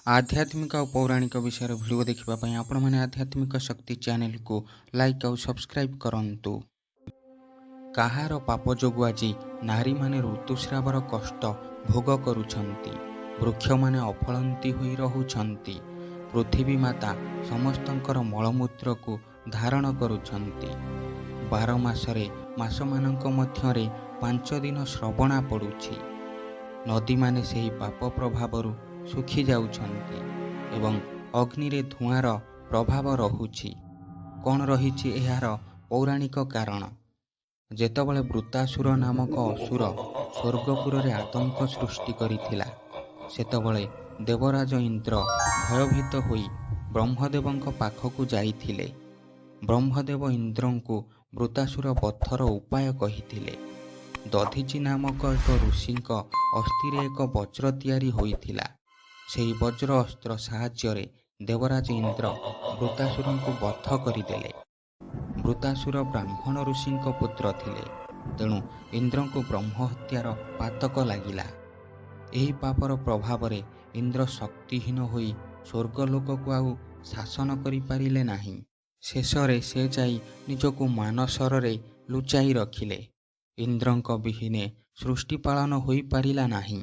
ଆଧ୍ୟାତ୍ମିକ ଆଉ ପୌରାଣିକ ବିଷୟରେ ଭିଡ଼ିଓ ଦେଖିବା ପାଇଁ ଆପଣମାନେ ଆଧ୍ୟାତ୍ମିକ ଶକ୍ତି ଚ୍ୟାନେଲକୁ ଲାଇକ୍ ଆଉ ସବସ୍କ୍ରାଇବ୍ କରନ୍ତୁ। କାହାର ପାପ ଯୋଗୁଁ ଆଜି ନାରୀମାନେ ଋତୁସ୍ରାବର କଷ୍ଟ ଭୋଗ କରୁଛନ୍ତି, ବୃକ୍ଷମାନେ ଅଫଳନ୍ତି ହୋଇ ରହୁଛନ୍ତି, ପୃଥିବୀ ମାତା ସମସ୍ତଙ୍କର ମଳମୂତ୍ରକୁ ଧାରଣ କରୁଛନ୍ତି, 12 ମାସରେ ମାସମାନଙ୍କ ମଧ୍ୟରେ 5 ଦିନ ଶ୍ରବଣା ପଡ଼ୁଛି, ନଦୀମାନେ ସେହି ପାପ ପ୍ରଭାବରୁ ଶୁଖି ଯାଉଛନ୍ତି ଏବଂ ଅଗ୍ନିରେ ଧୂଆଁର ପ୍ରଭାବ ରହୁଛି। କ'ଣ ରହିଛି ଏହାର ପୌରାଣିକ କାରଣ? ଯେତେବେଳେ ବୃତ୍ତାସୁର ନାମକ ଅସୁର ସ୍ୱର୍ଗପୁରରେ ଆତଙ୍କ ସୃଷ୍ଟି କରିଥିଲା, ସେତେବେଳେ ଦେବରାଜ ଇନ୍ଦ୍ର ଭୟଭୀତ ହୋଇ ବ୍ରହ୍ମଦେବଙ୍କ ପାଖକୁ ଯାଇଥିଲେ। ବ୍ରହ୍ମଦେବ ଇନ୍ଦ୍ରଙ୍କୁ ବୃତ୍ତାସୁର ବଧର ଉପାୟ କହିଥିଲେ। ଦଧିଚି ନାମକ ଏକ ଋଷିଙ୍କ ଅସ୍ଥିରେ ଏକ ବଜ୍ର ତିଆରି ହୋଇଥିଲା। ସେହି ବଜ୍ର ଅସ୍ତ୍ର ସାହାଯ୍ୟରେ ଦେବରାଜ ଇନ୍ଦ୍ର ବୃତ୍ତାସୁରଙ୍କୁ ବଧ କରିଦେଲେ। ବୃତ୍ତାସୁର ବ୍ରାହ୍ମଣ ଋଷିଙ୍କ ପୁତ୍ର ଥିଲେ, ତେଣୁ ଇନ୍ଦ୍ରଙ୍କୁ ବ୍ରହ୍ମହତ୍ୟାର ପାତକ ଲାଗିଲା। ଏହି ପାପର ପ୍ରଭାବରେ ଇନ୍ଦ୍ର ଶକ୍ତିହୀନ ହୋଇ ସ୍ୱର୍ଗଲୋକକୁ ଆଉ ଶାସନ କରିପାରିଲେ ନାହିଁ। ଶେଷରେ ସେ ଯାଇ ନିଜକୁ ମାନସରରେ ଲୁଚାଇ ରଖିଲେ। ଇନ୍ଦ୍ରଙ୍କ ବିହୀନେ ସୃଷ୍ଟି ପାଳନ ହୋଇପାରିଲା ନାହିଁ।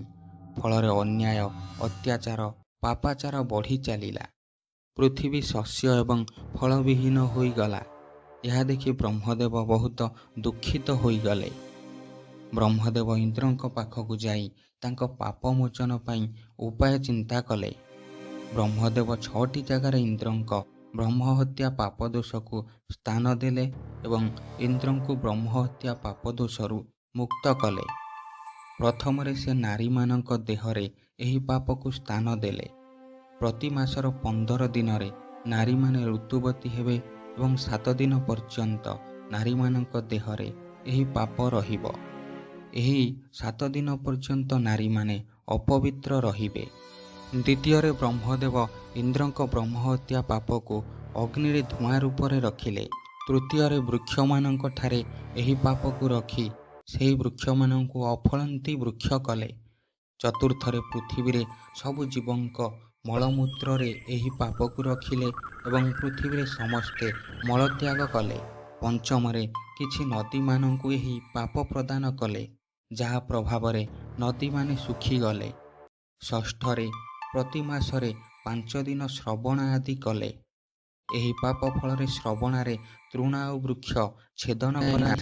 ଫଳରେ ଅନ୍ୟାୟ, ଅତ୍ୟାଚାର, ପାପାଚାର ବଢ଼ି ଚାଲିଲା। ପୃଥିବୀ ଶସ୍ୟ ଏବଂ ଫଳବିହୀନ ହୋଇଗଲା। ଏହା ଦେଖି ବ୍ରହ୍ମଦେବ ବହୁତ ଦୁଃଖିତ ହୋଇଗଲେ। ବ୍ରହ୍ମଦେବ ଇନ୍ଦ୍ରଙ୍କ ପାଖକୁ ଯାଇ ତାଙ୍କ ପାପ ମୋଚନ ପାଇଁ ଉପାୟ ଚିନ୍ତା କଲେ। ବ୍ରହ୍ମଦେବ 6ଟି ଜାଗାରେ ଇନ୍ଦ୍ରଙ୍କ ବ୍ରହ୍ମହତ୍ୟା ପାପ ଦୋଷକୁ ସ୍ଥାନ ଦେଲେ ଏବଂ ଇନ୍ଦ୍ରଙ୍କୁ ବ୍ରହ୍ମହତ୍ୟା ପାପ ଦୋଷରୁ ମୁକ୍ତ କଲେ। ପ୍ରଥମରେ ସେ ନାରୀମାନଙ୍କ ଦେହରେ ଏହି ପାପକୁ ସ୍ଥାନ ଦେଲେ। ପ୍ରତି ମାସର 15 ଦିନରେ ନାରୀମାନେ ଋତୁବତୀ ହେବେ ଏବଂ 7 ଦିନ ପର୍ଯ୍ୟନ୍ତ ନାରୀମାନଙ୍କ ଦେହରେ ଏହି ପାପ ରହିବ। ଏହି 7 ଦିନ ପର୍ଯ୍ୟନ୍ତ ନାରୀମାନେ ଅପବିତ୍ର ରହିବେ। ଦ୍ୱିତୀୟରେ ବ୍ରହ୍ମଦେବ ଇନ୍ଦ୍ରଙ୍କ ବ୍ରହ୍ମହତ୍ୟା ପାପକୁ ଅଗ୍ନିରେ ଧୂଆଁ ରୂପରେ ରଖିଲେ। ତୃତୀୟରେ ବୃକ୍ଷମାନଙ୍କଠାରେ ଏହି ପାପକୁ ରଖି ସେହି ବୃକ୍ଷମାନଙ୍କୁ ଅଫଳନ୍ତି ବୃକ୍ଷ କଲେ। ଚତୁର୍ଥରେ ପୃଥିବୀରେ ସବୁ ଜୀବଙ୍କ ମଳମୂତ୍ରରେ ଏହି ପାପକୁ ରଖିଲେ ଏବଂ ପୃଥିବୀରେ ସମସ୍ତେ ମଳତ୍ୟାଗ କଲେ। ପଞ୍ଚମରେ କିଛି ନଦୀମାନଙ୍କୁ ଏହି ପାପ ପ୍ରଦାନ କଲେ, ଯାହା ପ୍ରଭାବରେ ନଦୀମାନେ ଶୁଖିଗଲେ। ଷଷ୍ଠରେ ପ୍ରତି ମାସରେ 5 ଦିନ ଶ୍ରବଣା ଆଦି କଲେ। ଏହି ପାପ ଫଳରେ ଶ୍ରବଣାରେ ତୃଣ ଆଉ ବୃକ୍ଷ ଛେଦନ କରାଯାଏ।